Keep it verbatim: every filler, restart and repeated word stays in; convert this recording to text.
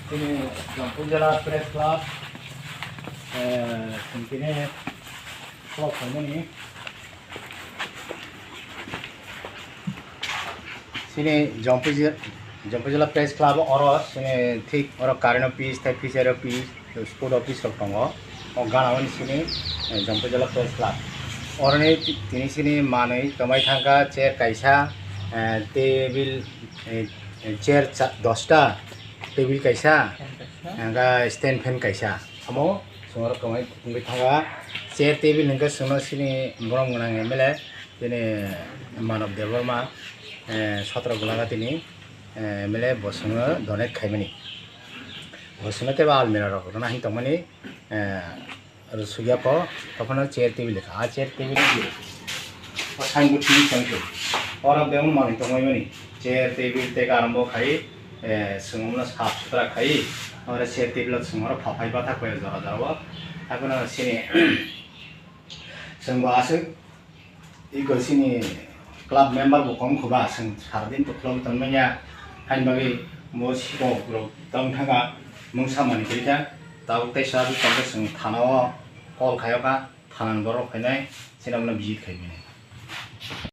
Chini Jampui Jila Press Club, eh, chwng tini kok khaimani. Chini Jampui Ji-, Jampui Jila Press Club oro chini thik oro current office tei fishery office, sport office rok tongo. O gana o chini, eh, Jampui Jila Press Club. Oroni ti-, tini chini manwi kwmai thangkha chair kaisa, eh, table, eh, chair cha-, dosta, table kaisa, hwnkhe stand fan kaisa. Omo chwng oro kwmai wngwi thangkha. Chair table hwnkhe chwngno chini borom gwnang M L A, chini Manob Debbarma, eh, sotro Golaghati ni, eh, M L A bo chwngno donate khaimani. Bo chwngno teibo almirah rok rwna hin tongmani, eh, Aro sugya ko, tophano chair table kha. A chair table ni o signboard tini chang khe. Oro bebak manwi tongmani. Chair table tei garam bo khai, eh, swngo sap sutra khai. Oro chair table swngo phaphai bathak bai jora jora o. Abono sini swngo aswk. Iko chini club member bo kom kho ba, chwng sara din to khulogwi tong manya, haini bagwi bo sikok rok tong thangkha, mungsa manwi kwrwi kha, tabuk tei sa tongkhe chwng thana o call khaio kha, thana ni borok phainai, chini abono visit khai mani.